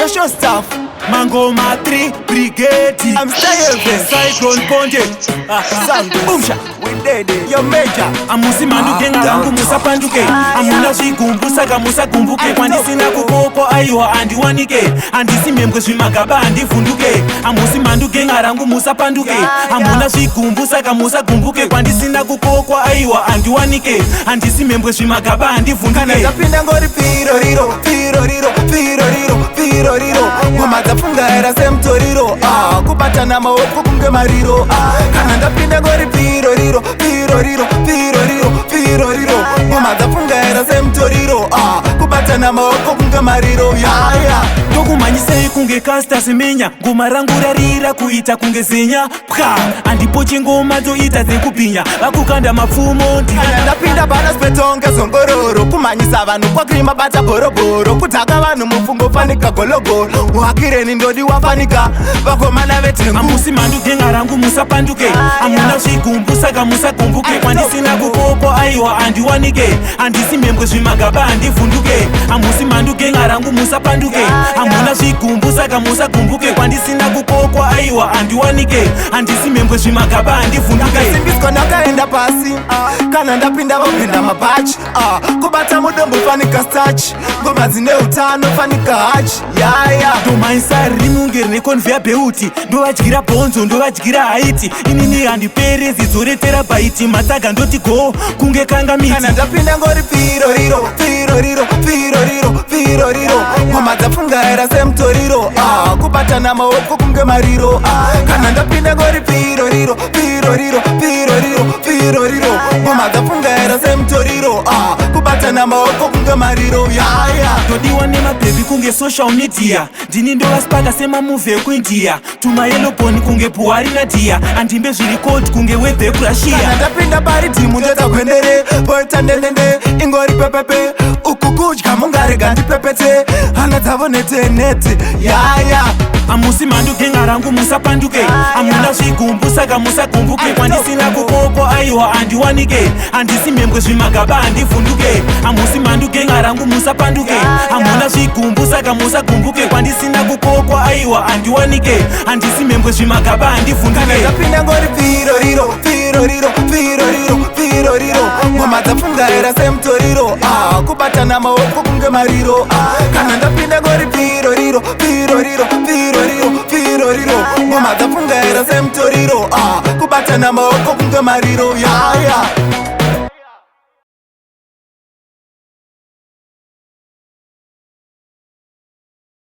Special staff. Mangoma 3 Brigade. I'm staying. Cyclone Ponde. Umsha. We dead. Your major. Amusi manduke ngarangu, musapanduke. Hamuna zvigumbu, saka musagumbuke. Kwandisina kukoko, aiwa, handiwanike. Handisi mhembwe, zvimagaba handivhunduke. Hamusi manduke ngarangu, musapanduke. Hamuna zvigumbu, saka musagumbuke. Kwandisina kukokwa, aiwa, handiwanike. Handisi mhembwe, zvimagaba Kana handivhunduke. ndapinda ngori piroriro, piroriro, piroriro, piroriro. Ngoma dzapfungaira semutoriro. Ah, kubatana maoko kunge mariro. Ah, kana ndapinda ngori piroriro, piroriro, piroriro, piroriro. Ngoma dzapfungaira semutoriro. Ah, kubatana maoko kunge mariro. Yaya. Ndokumhanyisei kunge Caster Semenya. Ngoma rangu rarira kuita kunge zenya pwa. Handipo chingoma, toita dzekubhinya, vakukanda mapfumo. Kana ndapinda bana spetonge zongororo, kumhanyisa vanhu kwakrima, bata bhorobhoro, kudhaka vanhu mufungo fanika gologolo, wakireni ndodi wafanika vakomana vetengu. Hamusi manduke rangu, musapanduke. Hamuna zvigumbu, saka musagumbuke. Kwandisina kukokwa, aiwa, handiwanike. Handisi mhembwe, zvimagaba handivhunduke. Hamusi manduke rangu, musapanduke. Hamuna zvigumbu, saka musagumbuke. Kwandisina kukokwa, aiwa, handiwanike. Handisi mhembwe, zvimagaba handivhunduke. Ndakasimbiswa, ndakaenda pasi. Kana ndapinda vapinda mabhachi. Ah, kubata mudombo fanika starch, ngoma dzine utano fanika hachi. Yaya. Ndomaisa rimunge rine conveyor belt, ndovadyira bhonzo, ndovadyira haiti. Inini handipere zidzoretera bhaiti, matsaga ndoti go kunge kanga miti. Kana ndapinda ngori piroriro, piroriro, piroriro, piroriro. Ngoma dzapfungaira semutoriro. Ah, kubatana maoko kunge mariro. Ah, kana ndapinda ngori piroriro, piroriro, piroriro, piroriro. Ngoma dzapfungaira semutoriro. Ah, kubatana maoko kunge mariro. Yaya. Ndodiwa nemabhebhi kunge social media. Ndini ndovaspaka semamovie ekuIndia, tumayeloboni kunge Buhari nadia. Handimbe zviri cold kunge weather yekuRussia. Kana ndapinda paridhimu ndoita gwendere, poita ndendende, ingori pepepe. Uku kudya mungarega ndipepete hana dzavo nete nete. Yaya. Hamusi manduke ngarangu, musapanduke. Hamuna zvigumbu, saka musagumbuke. Kwandisina kukokwa, aiwa, handiwanike. Handisi mhembwe, zvimagaba handivhunduke. Hamusi manduke ngarangu, musapanduke. Hamuna zvigumbu, saka musagumbuke. Kwandisina kukokwa, aiwa, handiwanike. Handisi mhembwe, zvimagaba handivhunduke. Ndapinda ngori piroriro, piroriro, piroriro, piroriro. Ngoma dzapfungaira semutoriro. Ah, kubatana maoko kunge mariro. Ah, kana ndapinda ngori piroriro, piroriro, piroriro, piroriro. Ngoma dzapfungaira semutoriro. Ah, kubatana maoko.